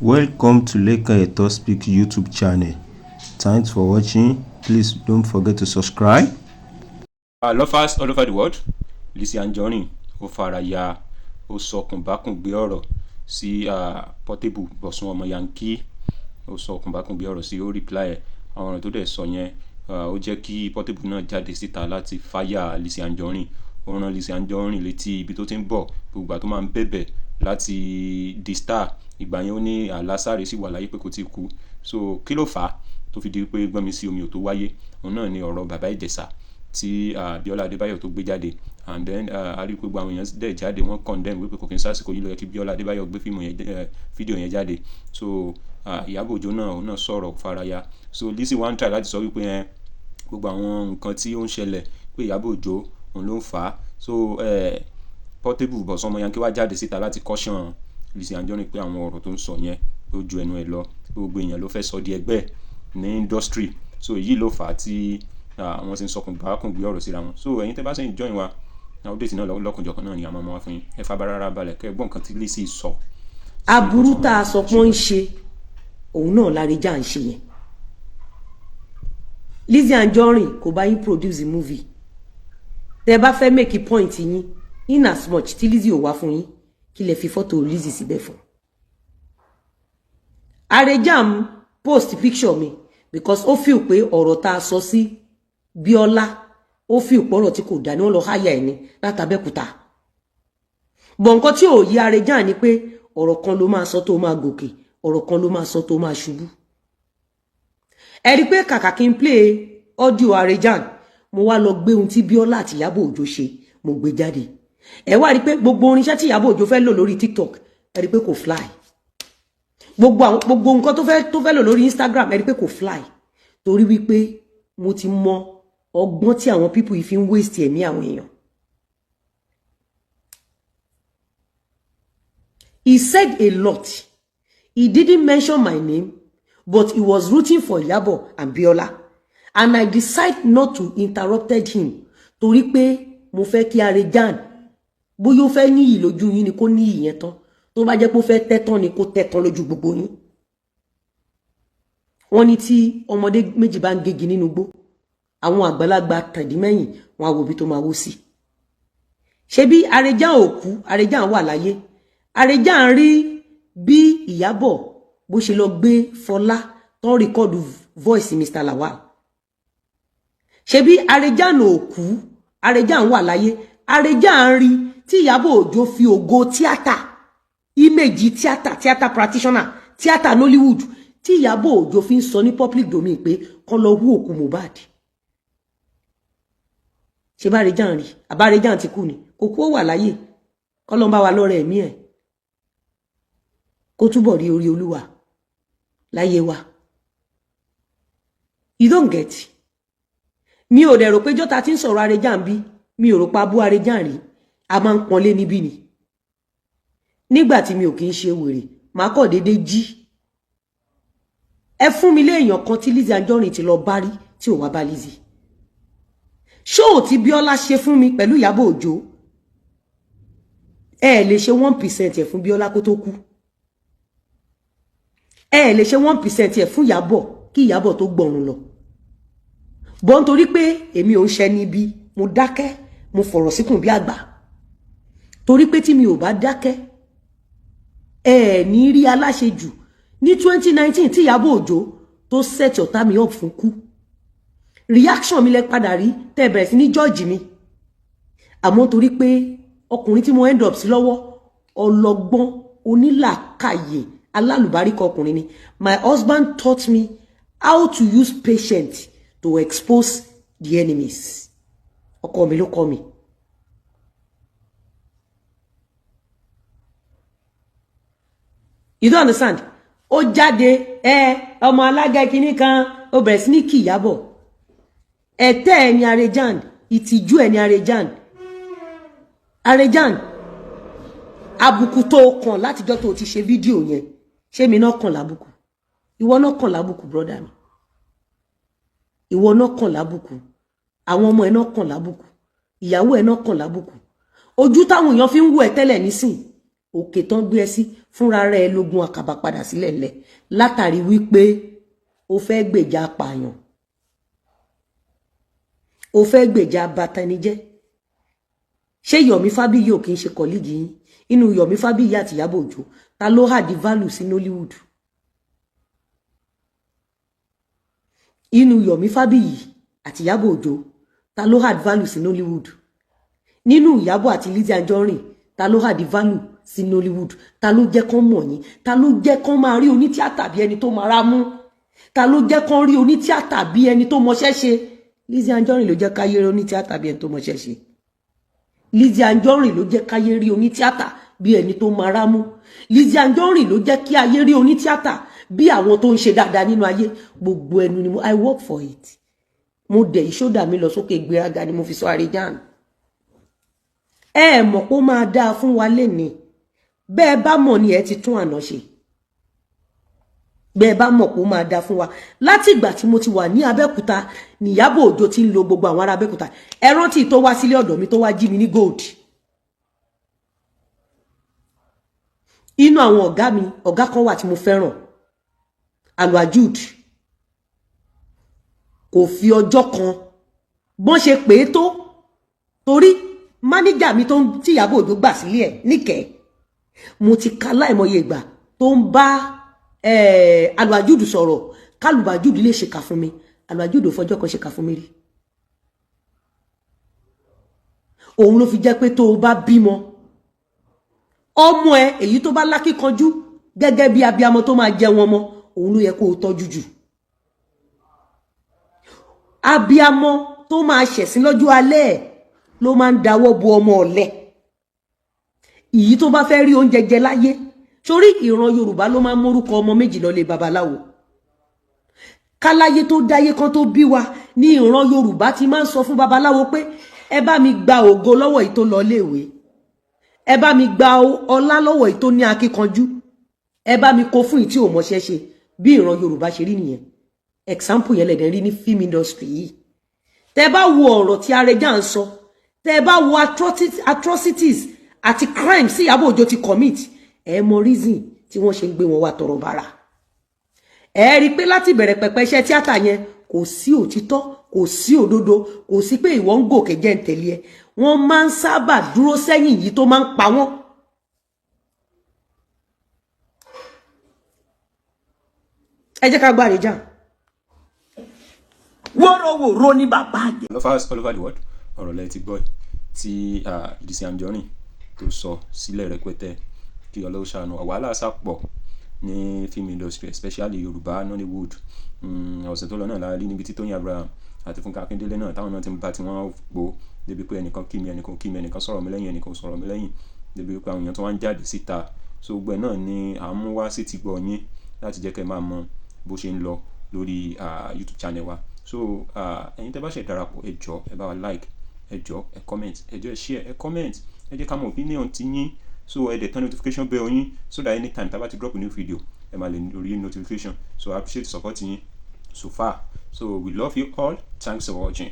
Welcome to Lekan Eto Speak YouTube channel. Thanks for watching. Please don't forget to subscribe. Lovers all over the world, Lizzy Anjorin ó fara ya, ó sọ kùnbákùngbé ọ̀rọ̀ sí Portable Bọ̀sún ọmọ Yankee. Ó sọ kùnbákùngbé ọ̀rọ̀ sí, ó reply ẹ̀. Àwọn ọ̀rọ̀ tó dẹ̀ sọ yẹn, ó jẹ́ kí Portable náà jáde síta láti fire Lizzy Anjorin. Ó rán Lizzy Anjorin létí ibi tó ti ń bọ̀, gbogbo ìgbà tó máa ń bẹ̀bẹ̀ láti di star. Ìgbà yẹn ó ní Alásàrè sì wà láyé pé kò tí kú. So kí ló fà á tó fi di pé gbọ́nmi sí omi ò tó wáyé? Òun náà ni ọ̀rọ̀ Bàbá Ìjẹ̀ṣà tí Bíọ́lá Adébáyọ̀ tó gbé jáde. And then a rí pé gbogbo àwọn èèyàn dẹ̀ jáde, wọ́n condemn wípé kò kí n sásìkò yìí ló yẹ kí Bíọ́lá Adébáyọ̀ gbé fíìmù yẹn, fídíò yẹn jáde. So Ìyábọ̀ Òjó náà, òun náà sọ̀rọ̀ faraya. So Lizzy wá ń try láti sọ wípé gbogbo àwọn nǹkan tí ó ń ṣẹlẹ̀ pé Ìyábọ̀ Òjó òun ló ń fà á. So Portable Bọ̀sún ọmọ Yankee wá jáde síta láti caution Lizzy Anjorin pé àwọn ọ̀rọ̀ tó ń sọ yẹn ó ju ẹnu ẹ̀ lọ, gbogbo èèyàn ló fẹ́ sọ di ẹgbẹ́ ní industry. So èyí ló fà á tí wọ́n ti ń sọ kùnbákùngbé ọ̀rọ̀ síra wọn. So ẹ̀yin tẹ́ bá sì ń join wa, update náà lọ́kànjọ̀kan náà ni a máa mú wá fún yín. Ẹ fara balẹ̀ kẹ́ ẹ gbọ́ nǹkan tí Lizzy sọ. Aburú tá a sọ pé ń ṣe òun náà Lárẹ̀já ń ṣe yẹn. Lizzy Anjorin kò bá yín produce movie. Tẹ́ bá fẹ́ make point yín, in as much tí Lizzy ò wá fún yín, kí lẹ fi fọ́tò Lizzy síbẹ̀ fún? Arejam post picture mi because ó feel pé ọ̀rọ̀ tá a sọ sí Bíọ́lá, ó feel pọ̀rọ̀ tí kò dá ní wọ́n lọ háyà ẹ̀ ní látàbẹ́kúta. Bọ̀ nǹkan tí ò yí Arejam ni pé ọ̀rọ̀ kan ló máa sọ tó máa gòkè, ọ̀rọ̀ kan ló máa sọ tó máa ṣubú. Ẹ rí pé kàkà kí n play audio Arejam, mo wá lọ gbé ohun tí Bíọ́lá àti Ìyábọ̀ Òjó ṣe, mo gbé jáde. Ẹ wá rí pé gbogbo orinṣẹ́ tí Ìyábọ̀ Òjó fẹ́ lò lórí TikTok, ẹ rí pé kò fly. Gbogbo àwọn gbogbo nǹkan tó fẹ́ lò lórí Instagram, ẹ rí pé kò fly, torí wípé mo ti mọ ọgbọ́n tí àwọn people yìí fi ń waste ẹ̀mí àwọn èèyàn. He said a lot. He didn't mention my name, but he was rooting for Iyabo and Biola, and I decide not to interrupted him torí pé mo fẹ́ kí Arejan, bóyá ó fẹ́ níyì lójú yín ni, kó níyì yẹn tán. Tó bá jẹ́ pé ó fẹ́ tẹ́tán ni, kó tẹ́tán lójú gbogbo yín. Wọ́n ní tí ọmọdé méjì bá ń gégi nínú igbó, àwọn àgbàlagbà tàdímẹ́yìn wọn á wo ibi tó máa wó sí. Ṣebí Arejan ò kú, Arejan wà láyé. Arejan rí bí Ìyábọ̀ bó ṣe lọ gbé Fọlá tó ń record voice Mr. Lawal. Ṣebí Arejan ò kú, Arejan wà láyé. Arejan rí tí Ìyábọ̀ Òjó fi ògo tíátà, image tíátà, tíátà practitioner, tíátà Nollywood, tí Ìyábọ̀ Òjó fi ń sọ ní public domain pé kán lọ wú òkú Mohbad. Ṣe bá Arejan rí? Àbárejan ti kú ni? Kò kú, ó wà láyé. Kọ́ ló ń bá wa lọ́rẹ̀ ẹ̀mí ẹ̀, kó túbọ̀ rí orí Olúwa láyé wa. You don't get. Mi ò dẹ̀ rò pé jọ́ta tí ń sọ̀rọ̀ Arejan bí, mi ò rò pa bú Arejan rí. A máa ń pọ́nlé níbí ni. Nígbà tí mi ò kí ń ṣe wèrè, màá kọ̀ déédéé jí. Ẹ fún mi léèyàn kan tí Lizzy Anjorin ti lọ bá rí tí ò wá bá Lizzy. Ṣóò tí Bíọ́lá ṣe fún mi pẹ̀lú Ìyábọ̀ Òjó, ẹ lè ṣe 1% ẹ̀ fún Bíọ́lá kó tó kú. Ẹ lè ṣe 1% ẹ̀ fún Ìyábọ̀ kí Ìyábọ̀ tó gbọ̀run lọ. Bọ́ nítorí pé èmi ò ń ṣe níbi, mo dákẹ́, mo fọ̀rọ̀ síkùn bí àgbà, torí pé tí mi ò bá dákẹ́, ẹ ní rí aláṣejù. Ní 2019 tí Ìyábọ̀ Òjó tó set ọ̀tá mi up fún kú, reaction mi lẹ padà rí tẹ́ bẹ̀rẹ̀ sí ní judge mi. Àmọ́ torí pé ọkùnrin tí mo end up sí lọ́wọ́, ọlọ́gbọ́n, onílàkàyè, alálùbáríkọ ọkùnrin ni. My husband taught me how to use patience to expose the enemies. Ọkọ mi ló kọ́ mi. You don't understand. Ó jáde, ẹ ọmọ alága kínní kan, ó bẹ̀rẹ̀ sí ní kí Ìyábọ̀. Ẹ̀tẹ́ ẹni Arejan, ìtìjú ẹni Arejan. Arejan, àbùkù tó kàn látijọ́ tó ti ṣe fídíò yẹn, ṣé mi náà kàn lábùkù? Ìwọ náà kàn lábùkù, brọ́dà mi. Ìwọ náà kàn lábùkù. Àwọn ọmọ ẹ náà kàn lábùkù. Ìyàwó ẹ náà kàn lábùkù. Ojú táwọn èèyàn fi ń wò ẹ́ tẹ́lẹ̀ nísìn, òkè tán gbé ẹ sí. Fúnra rẹ̀ lógún àkàbà padà sílẹ̀ lẹ̀ látàrí wípé o fẹ́ gbèjà apààyàn, o fẹ́ gbèjà abatanijẹ́. Ṣé Yomi Fabiyi ò kì í ṣe colleague yín? Inú Yomi Fabiyi àti Ìyábọ̀ Òjó, ta ló add value sí Nollywood? Inú Yomi Fabiyi àti Ìyábọ̀ Òjó, ta ló add value sí Nollywood? Nínú Ìyábọ̀ àti Lizzy Anjorin, ta ló add value sí Nollywood? Ta ló jẹ́ kán mọ̀ yín? Ta ló jẹ́ kán máa rí onítíátà bí ẹni tó máa rámú? Ta ló jẹ́ kán rí onítíátà bí ẹni tó mọṣẹ́ ṣe? Lizzy Anjorin ló jẹ́ káyé rí onítíátà bí ẹni tó mọṣẹ́ ṣe. Lizzy Anjorin ló jẹ́ káyé rí onítíátà bí ẹni tó máa rámú. Lizzy Anjorin ló jẹ́ kí ayé rí onítíátà bí àwọn tó ń ṣe dáadáa nínú ayé. Gbogbo ẹnu ni mo, I work for it. Mo dẹ̀ ìṣódà mi lọ sókè, gbéraga ni mo fi sọ Àrẹjàn. Ẹ mọ̀ pé ó máa dáa fún wa lénìí. Bẹ́ẹ̀ bá mọ̀ ni ẹ ti tún àná ṣe. Bẹ́ẹ̀ bá mọ̀ pé ó máa dáa fún wa. Láti ìgbà tí mo ti wà ní Abẹ́òkúta ní Ìyábọ̀ Òjó ti ń lo gbogbo àwọn ará Abẹ́òkúta. Ẹ rántí tó wá sílé ọ̀dọ̀ mi tó wá jí mi ní gold. Inú àwọn ọ̀gá mi, ọ̀gá kan wà tí mo fẹ́ràn, Alwajud, kò fi ọjọ́ kan bọ́n ṣe pé tó, torí mánéjà mi tó ń tí Ìyábọ̀ Òjó gbà sílé ẹ̀ níkẹ́, mo ti ka láìmọye ìgbà tó ń bá Alwajud sọ̀rọ̀, kálùbàjúd lè ṣèkà fún mi. Alwajud ò fọjọ́ kan ṣèkà fún mi rí. Òun ló fi jẹ́ pé tó o bá bímọ ọmọ ẹ, èyí tó bá lákìkanjú gẹ́gẹ́ bí abiamọ tó máa jẹ wọn mọ́, òun ló yẹ kó o tọ́jú jù. Abiamọ tó máa ṣẹ̀sín lọ́jọ́ alẹ́ ẹ̀ ló máa ń dáwọ́ bo ọmọ ọ̀lẹ. Ìyí tó bá fẹ́ rí oúnjẹ jẹ láyé, sórí ìran Yorùbá ló máa ń mórúkọ ọmọ méjì lọ lé babaláwo. Káláyé tó dáyé kan tó bí wa ní ìran Yorùbá ti máa ń sọ fún babaláwo pé ẹ bá mi gba ògo lọ́wọ́ yìí tó lọ léèwé, ẹ bá mi gba ọlá lọ́wọ́ yìí tó ní akíkanjú, ẹ bá mi kó fún yìí tí ò mọṣẹ́ ṣe. Bí ìran Yorùbá ṣe rí nìyẹn. Example yẹn lẹ̀dẹ̀ rí ní film industry yìí. Tẹ bá wo ọ̀rọ̀ tí Arẹjà ń sọ, tẹ bá wo atrocities àti crimes tí Ìyábọ̀ Òjó ti commit, ẹ mọ reason tí wọ́n ṣe ń gbé wọn wá tọrọ bàrà. Ẹ rí i pé láti bẹ̀rẹ̀ pẹ̀pẹ̀ iṣẹ́ tíátà yẹn, kò sí òtítọ́, kò sí òdodo, kò sí pé ìwọ ń gòkè jẹ́ ń tẹ̀lé ẹ. Wọ́n máa ń sábà dúró sẹ́yìn yìí tó máa ń pa wọ́n. Ẹ jẹ́ ká gbá Àrẹjà. Wórówóró ní bàbá jẹ. Lovers all over the world, ọ̀rọ̀ lẹ ti gbọ́ tí Lizzy Anjorin tó sọ sílẹ̀ rẹpẹtẹ. Kí Ọlọ́run ṣàánú. Wàhálà sá pọ̀ ní film industry, especially Yorùbá Nollywood. Ọ̀sẹ̀ tó lọ náà la rí níbi tí Tóyìn Abraham àti Fúnkẹ́ Akíndélé náà táwọn náà ti ń bá tí wọ́n po débi pé ẹnìkan kí mi, ẹnìkan kí mi, ẹnìkan sọ̀rọ̀ mi lẹ́yìn, ẹnìkan sọ̀rọ̀ mi lẹ́yìn, débi pé àwọn èèyàn tó wá ń jáde síta. So gbogbo ẹ̀ náà ni à ń mú wá sí ti gbọ́ yín láti jẹ́ kẹ́ máa mọ bó ṣe ń lọ lórí YouTube channel wa. So ẹ̀yin tẹ́ bá ṣe darapọ̀, ẹ jọ̀ọ́ ẹ bá wa like, ẹ jọ̀ọ́ ẹ comment, ẹ jọ̀ọ́ ẹ share, ẹ comment, ẹ jẹ́ ká mọ opinion ti yín. So ẹ dẹ̀ turn notification bell yín so that anytime tá bá ti drop a new video, ẹ máa lè rí notification. So I appreciate the support yín so far. So we love you all. Thanks for watching.